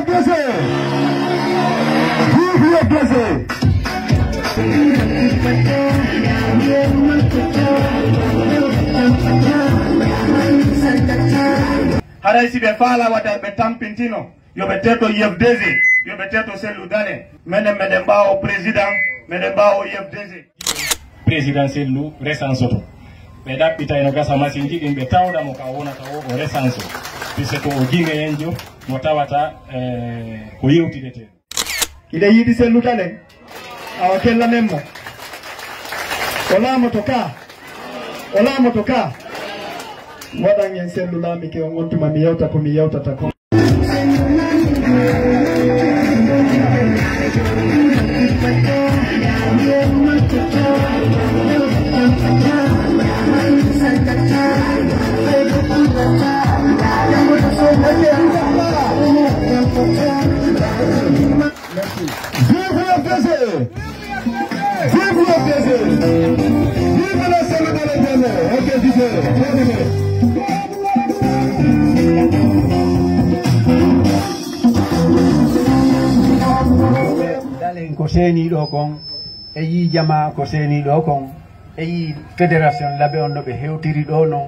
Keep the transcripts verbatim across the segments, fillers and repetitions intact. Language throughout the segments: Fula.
Blessé. Vive le blessé. Haray si ɓe faala wata ɓe tampintino, yo ɓe teto F D G, yo ɓe teto Sellu Dale. Menen meɗen ɓaawo président, meɗen ɓaawo F D G. Président Sellu resansoto. Ɓe ɗaɓɓitay no gasa masinji ɗin, ɓe tawda mo ka wonata o, o resanso. Puisque ko o jingeyenjo mo tawata, eh, ko yewtidete. Hiɗen yiɗi Sellu Dale, awa kellanen mo. O laamoto ka, o laamoto ka. Waɗan en Sellu laamike on, on tuma mi yewta ko mi yewtata ko. Merci. Vive le F D G. Vive le F D G. Vive le Sellu Dale Jallo. Ok, D J. Dalen ko seeniiɗo kon, e yii jamaa ko seeniiɗo kon, e yii fédération labe on no ɓe hewtiri ɗo non,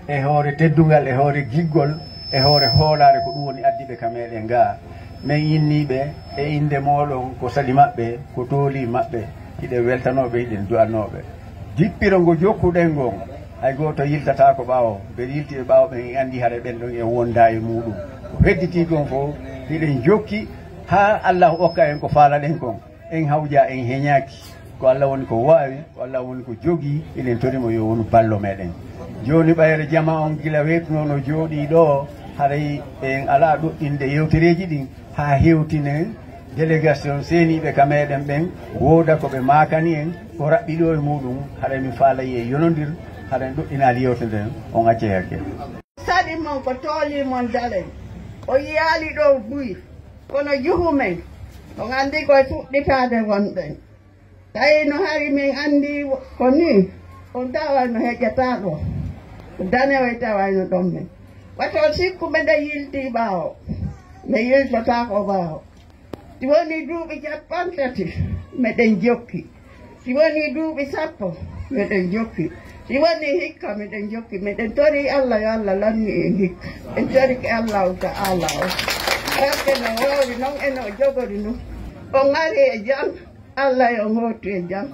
e hoore teddungal, e hoore giggol, e hoore hoolaare, ko ɗum woni addi ɓe ka meɗen ga. Men inni ɓe e innde mooɗon ko sali maɓɓe, ko tooli maɓɓe, hiɗen weltanooɓe, hiɗen du'anooɓe. Jippiro ngo jokkuɗen ngon, hay gooto yiltataako ɓaawo. Ɓe yilti ɓe ɓaawo ɓen, en anndi hare ɓen ɗon en wonda e muuɗum. Ko hedditii kon fof, hiɗen jokki haa Allahu okka en ko faalaɗen kon. En hawja, en heñaaki. Ko Allah woni ko waawi, ko Allah woni ko jogii, eɗen tori mo yo wonu ballo meɗen. Jooni ɓayre jama on gila weetunoo no jooɗii ɗo, haray en alaa ɗuɗɗinde yewtereeji ɗin haa hewtinen délégation seeniiɓe ka meɗen ɓen, wooda ko ɓe maakani en, ko raɓɓi ɗo e muuɗum, haray mi faalay en yonondir, haray en ɗuɗɗinaali yewte nden, on accay hakke. Sali mon ko tooli mon dalen. O yiyaali ɗo buy, kono juhu men. On anndi koye fuɗɗitaade wonɗen. Tawi no hari min anndi ko ni, on tawa no heƴata ɗo. Ko danewoy tawayno ɗon men. Wato sikku meɗen yilti ɓaawo. Mi yiltotaako ɓaawo. Si woni duuɓi cappanɗe tati, meɗen jokki. Si woni duuɓi sappo, meɗen jokki. Si woni hikka, meɗen jokki. Meɗen tori Allah, yo Allah lanni en hikka. En torike Allahu Ta'ala o. Rabbe no woori non e no jogori non. On ari e jam, Allah yo on hootu e jam.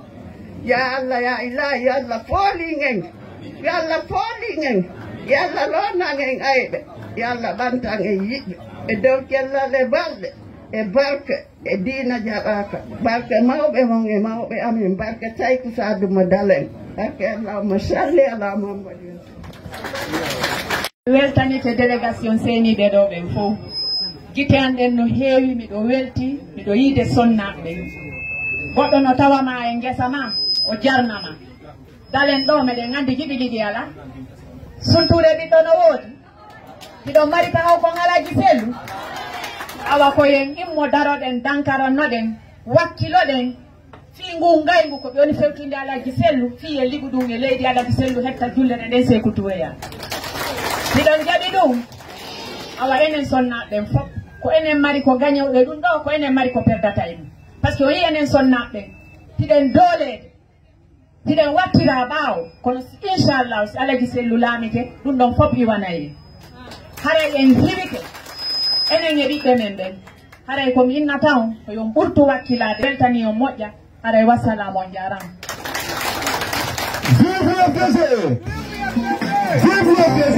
Ya Allah, ya Ilahi, yo Allah foolin en. Yo Allah foolin en. Yo Allah loonan en ayɓe. Yo Allah ɓantan en yiɓɓe. E dow cellal e balɗe. E barke, e diina jaɓaaka. Barke mawɓe mon e mawɓe amin. Barke Sayku Saadu mo Dalen. Barke Allahumma salli ala Muhammadin. Weltanike délégation seeniiɓe ɗo ɓen fof. Gite an ɗen no heewi, miɗo welti, miɗo yiide sonnaaɓe ɓen. Goɗɗo no tawa ma e ngesa ma, o jarna ma. Dalen ɗo, meɗen anndi giɗi giɗi alaa. Suntuure ɓiɗɗo no woodi. Hiɗon mari tahaw kon Alhaji Sellu? Awa ko yen immo daroɗen, dankarannoɗen, wakkiloɗen, fii ngun ngayngu ko ɓe woni fewtinde Alhaji Sellu, fii e liɓu ɗum e leydi Alhaji Sellu hetta jullere nden Seeku Ture Yaasin. Hiɗon jaɓi ɗum? Awa enen sonnaaɓe ɓen fof, ko enen mari ko gañoɗo e ɗum ɗo, ko enen mari ko perdata e ɗum. Parce que o yii enen sonnaaɓe ɓen, hiɗen dooleede. Hiɗen wattira ɓaawo, kono si, inchallah, si Alaji Sellu laamike, ɗum ɗon fof iwanay en. Haray en hiwike, enen e ɓiɓɓe men ɓen. Haray ko mi innata on, ko yo on ɓurtu wakkilaade, weltani on moƴƴa. Haray wassalaamu, on jaaraama. Vive le F D G! Vive le F D G!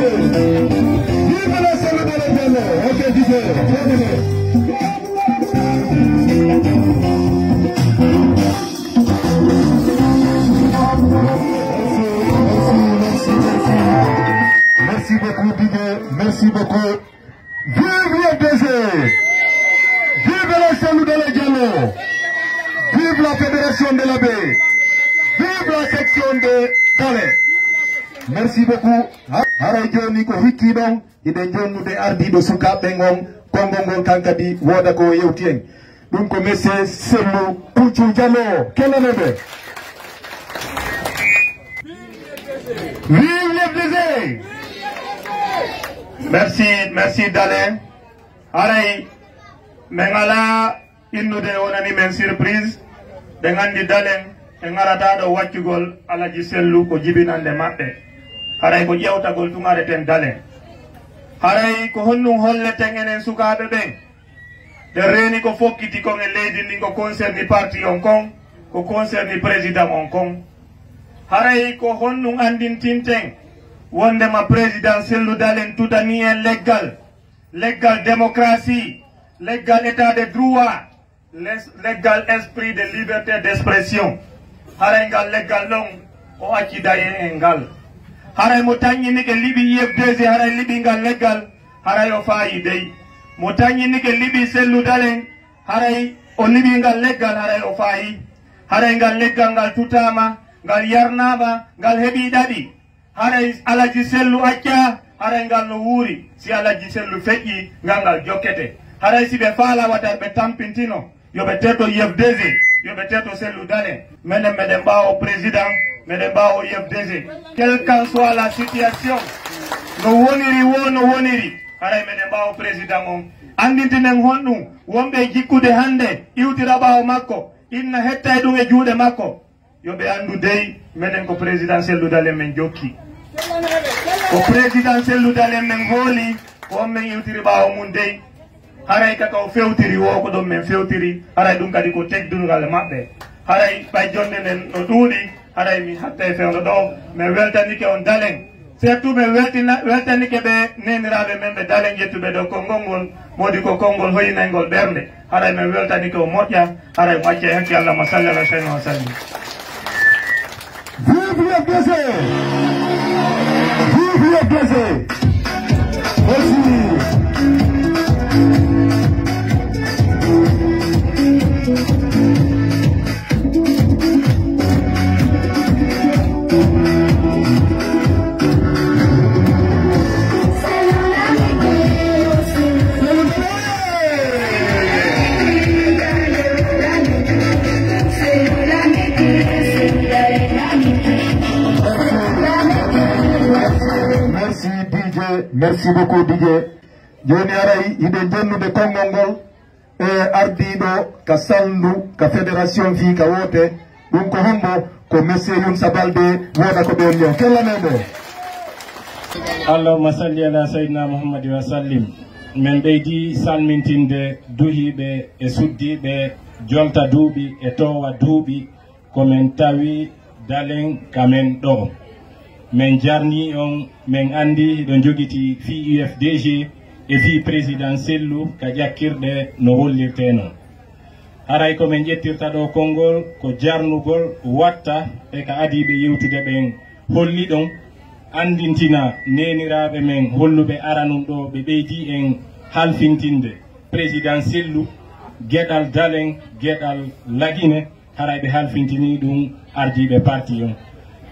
Vive le Sellu Dalein Diallo! Ok, D J, terminé. Merci, merci, merci, merci. Merci beaucoup, D J. Merci beaucoup. Vive le F D G. Vive le Sellu Dalein Diallo. Vive la fédération de la baie. Vive la section de Dalein. Merci beaucoup. Ha-, haray jooni ko hikki ɗon. Hiɗen jonnude ardiiɗo sukaaɓe ngon, konngol ngol kan kadi wooda ko o yewti en. Ɗum ko Monsieur Sellu Kuccu Jallo, kellanooɓe. Vive le F D G! Merci, merci Dalein. Haray Min alaa innude wonani min surprise, ɓe nganndi Dalen e ngarata ɗo waccugol Alaji Sellu ko jibinannde maɓɓe. Haray ko ƴeewtagol tun areten Dalen. Haray ko honɗun holleten enen sukaaɓe ɓen? Ɗen reeni ko fokkiti kon e leydi ndin, ko concerni parti on kon, ko concerni président on kon. Haray ko honɗun anndintinten wonndema président Sellu Dalen tudanii en leggal, leggal démocratie, leggal état de droit, les-, leggal esprit de liberté d'expression. Haray ngal leggal ɗon o acci daye en ngal. Haray mo tañinike liɓi U F D G, haray liɓi ngal leggal, haray o faayi dey. Mo tañinike liɓi Sellu Dalen, haray o liɓi ngal leggal, haray o faayi. Haray ngal leggal ngal tutaama, ngal yarnaama, ngal heɓi ɗaɗi. Haray Alaji Sellu accaa, haray ngal no wuuri. Si Alaji Sellu feƴƴii, ngal ngal jokkete. Haray si ɓe faalaa wata ɓe tampintino, yo ɓe teeto U F D G, yo ɓe teeto Sellu Dalen. Menen meɗen ɓaawo président, meɗen ɓaawo U F D G. Quelle qu'en soit la situation, no woniri woo, no woniri, haray meɗen ɓaawo président on. Anndintinen honɗun, wonɓe e jikkude hannde, iwtira ɓaawo makko, inna hetta e ɗun e juuɗe makko. Yo ɓe anndu dey, menen ko président Sellu Dalen men jokki. Ko président Sellu Dalen men hooli, ko on men iwtiri ɓaawo mun dey. Haray kaka o fewtiri woo, ko ɗon men fewtiri. Haray ɗun kadi ko teddungal maɓɓe. Haray ɓay jonnde nden no ɗuuɗi, haray mi hatta e fewndo ɗoo. Men weltanike on Dalen. Surtout men weltina-, weltanike ɓe neeniraaɓe men ɓe Dalen ƴettuɓe ɗoo konngol ngol, moodi ko konngol hoyinayngol ɓernde. Haray men weltanike o moƴƴa, haray mo acca e hakke. Allahumma salli ala sayyidina wa sallim. Vive le P D G! Vive le P D G! Merci. Merci D J, merci beaucoup D J. Jooni haray hiɗen jennude konngol ngol. E ardiiɗo ka salndu, ka fédération fii ka woote, ɗun ko hombo? Ko Monsieur Younoussa Baldé, wooda ko ɓe on yo kellanee mo. Allahumma salli ala sayyidina Muhammad wa sallim. Men ɓeydi salmintinde duhiiɓe e suddiiɓe jolta duuɓi e toowa duuɓi ko men tawi Dalen ka men ɗoo. Men jarnii on, men anndi hiɗon jogitii fii U F D G e fii président Sellu ka ƴakkirɗe no hollirtee non. Haray ko men ƴettirta ɗoo konngol ko jarnugol watta e ka adiiɓe yewtude ɓen holli ɗon, anndintina neeniraaɓe men holluɓe aranun ɗoo ɓe ɓeydii en halfintinde président Sellu, geɗal Dalen, geɗal Lagine, haray ɓe halfintinii ɗun ardiiɓe parti on.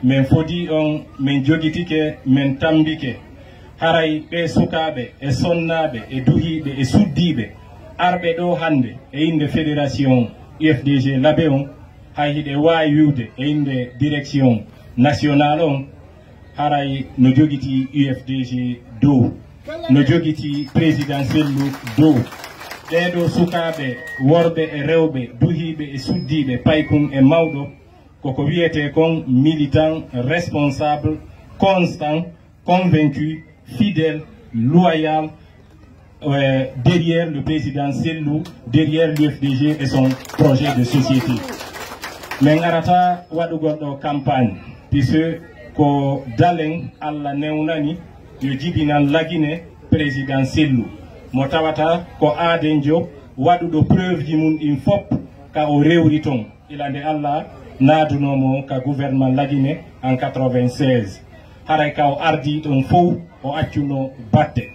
Men fodii on, men jogitike, men tambike. Haray ɓee sukaaɓe e sonnaaɓe e duhiiɓe e suddiiɓe arɓe ɗoo hannde e innde fédération U F D G Labe on, hay hiɗe waawi wi'ude e innde direction nationale on, haray no jogitii U F D G dow, no jogitii président Sellu dow. Ɓee ɗoo sukaaɓe, worɓe e rewɓe, duhiiɓe e suddiiɓe, paykun e mawɗo, koko wi'etee kon militant, responsable, constant, convaincu, fidèle, loyal, euh, derrière le président Sellu, derrière l'U F D G et son projet de société. Men arata waɗugol ɗoo campagne, puisque ko Dalen Alla newnani yo jibinan Lagine président Sellu, mo tawata ko aadenjo waɗuɗo preuve ji mun ɗin fop ka o rewri ton. Ila nde Alla naadunoo mo ka gouvernement Lagine en quatre-vingt-seize. Haray ka o ardii ɗon fow, o accuno batte.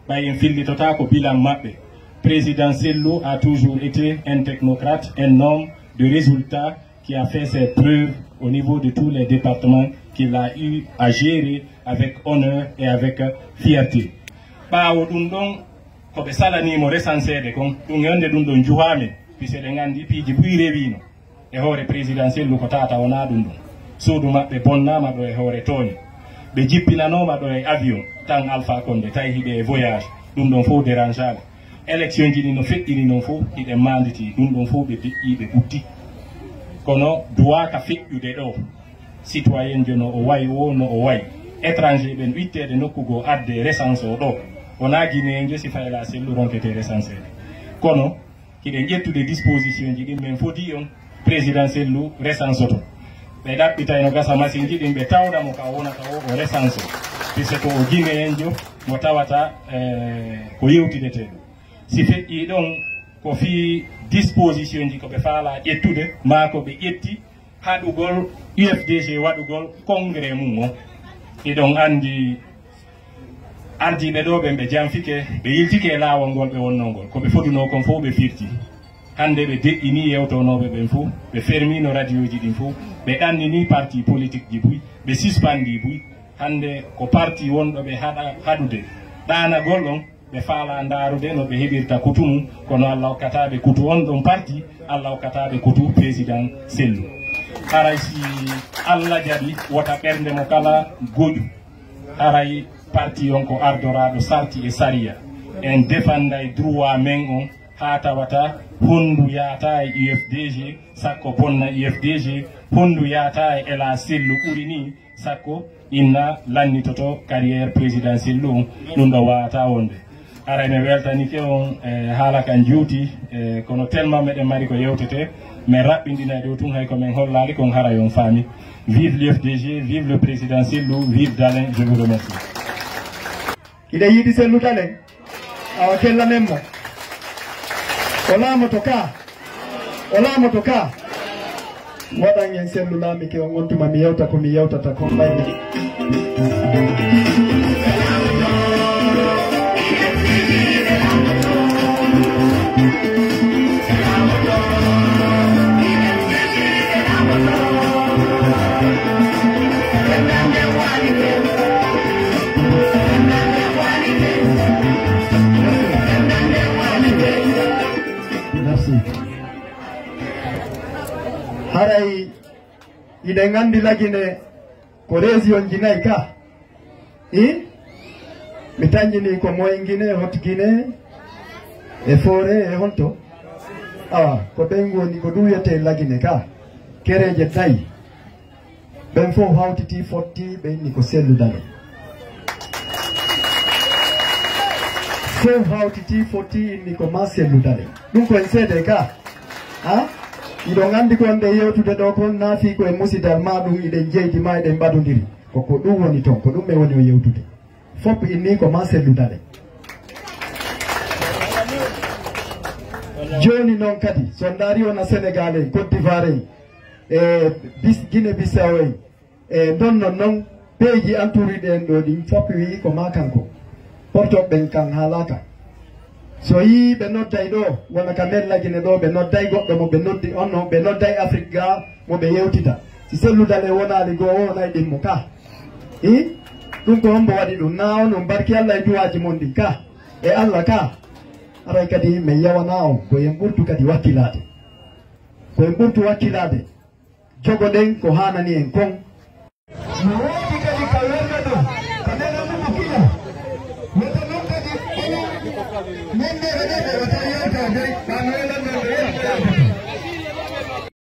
Ɓay en fillitotaako bilan maɓɓe. Président Sellu a toujours été un technocrate, un homme de résultat qui a fait ses preuves au niveau de tous les départements qu'il a eu à gérer avec honneur et avec fierté. Ɓaawo ɗun ɗon, ko ɓe salanii mo resanseede kon, ɗun e wonde ɗun ɗon juhaami, puisque ɗen anndi piiji buy rewiino. E hoore président Sellu ko tata wonaa ɗun ɗon. Suudu maɓɓe bonnaama ɗoo e hoore tooñe. Ɓe jippinanooma ɗoo e avion, tan Alpha Condé, tawi hiɓe e voyage, ɗun ɗon fow dérangeaali. Élection ji ɗi no feƴƴiri noon fof, hiɗen maanditii. Ɗum ɗoon fof ɓe deƴƴii, ɓe ɓutti. Kono duwaaka feƴƴude ɗo. Citoyen jo no o wayi o, no o wayi. Étranger ɓen witteede nokku goo, adde recensé o ɗo. Wonaa Guinéen jo, si fayla sellu ronkete recenseede. Kono hiɗen ƴettude disposition ji ɗin, men fodii on président sellu recensoto. Ɓe ɗaɓɓitay no gasa machine ji ɗin, ɓe tawda mo ka wonata o, o recenso. Puisque ko o Guinéen jo mo tawata, eh, ko yewtidetee ɗum. Si feƴƴii ɗon, ko fii disposition ji ko ɓe faalaa ƴettude, maa ko ɓe ƴetti haɗugol U F D G waɗugol congrès mum o. Hiɗon anndi ardiiɓe ɗo ɓen, ɓe janfike, ɓe yiltike e laawol ngol ɓe wonnoo ngol. Ko ɓe fodunoo kon fof ɓe firti. Hannde ɓe deƴƴinii yewtoonooɓe ɓen fof, ɓe fermiino radioji ɗin fof, ɓe ɗanninii parti politique ji buy, ɓe suspendii buy. Hannde ko parti wonɗo ɓe haɗa, haɗude ɗaanagol on, ɓe faalaa ndaarude no ɓe heɓirta kutu mum, kono Allah hokkataa ɓe kutu on ɗon parti, Allah hokkataa ɓe kutu président Sellu. Haray si Allah jaɓi, wota ɓernde mo kala goƴu. Haray parti on ko ardoraaɗo sarti e sariya. En defanday droit men on haa tawata honndu yaataa e U F D G, sakko bonna U F D G, honndu yaataa e Ela Sellu ɓuri nii, sakko inna lannitoto carrière présidentielle ɗum, ɗum ɗo waawataa wonde. Haray mi weltanike on, e haala kan juuti, e kono tellement meɗen mari ko yewtete, men raɓɓinɗinay ɗo tun, hay ko men hollaali kon, haray on faami. Vive l'U F D G, vive le président Sellu, vive Dalein, je vous remercie. Hiɗa yiɗi Sellu Dalein? Awa kellanen mo. O laamoto ka. O laamoto ka. Waɗan en Sellu laamike on, on tuma mi yewta ko mi yewtata kon ɓayde. Merci. Haray hiɗen anndi Lagine ko région ji nayi ka. I? Mi tañƴini ko Moyen Guinée, Haute Guinée, e Forêt, e honto? Awa, ko ɓen woni ko ɗum wiyetee Lagine ka. Kereeje nayi. Ɓen fof hawtiti, fotti, ɓe inni ko Sellu Dalein. Fof hawtiti, fotti, inni ko ma Sellu Dalein. Ɗum ko en seede ka. Ha? Iɗon anndi ko wonde yewtude ɗo kon, naafi ko e musidal ma ɗum, iɗen jeydi ma, iɗen mbaɗondiri. Ko ko ɗum woni ton, ko ɗum ɓe woni o yewtude. Fof inni ko ma Sellu Dalein. Jooni noon kadi, so on ndaari on a Sénégal en, Côte d'Ivoire en, e bis-, Guinée Bissau en, e ndon non non, peeji entouriɗi en ɗo ɗin, fof wi'i ko ma kanko. Porto ɓen kan haalaaka. So yii ɓe nodday ɗo, wona ka men Lagine ɗo, ɓe nodday goɗɗo mo ɓe noddi on non, ɓe nodday Afrik ga mo ɓe yewtita. Si Sellu Dalein wonaali goo, o wonay ɗimmo ka. I? Ɗum ko hombo waɗi ɗum? Naa on on barki Allah e duwaaji mon ɗin ka. E Allah ka. Aray kadi men yawana on, ko en ɓurtu kadi wakkilaade. Ko en ɓurtu wakkilaade. Jogoɗen ko haanani en kon. No woodi kadi ka wonno ɗo, ka nena ɗum ko kila. Wota non kadi ɓeya, men ndeɓe ɗeɓe wata yewta dey, ɓa no wela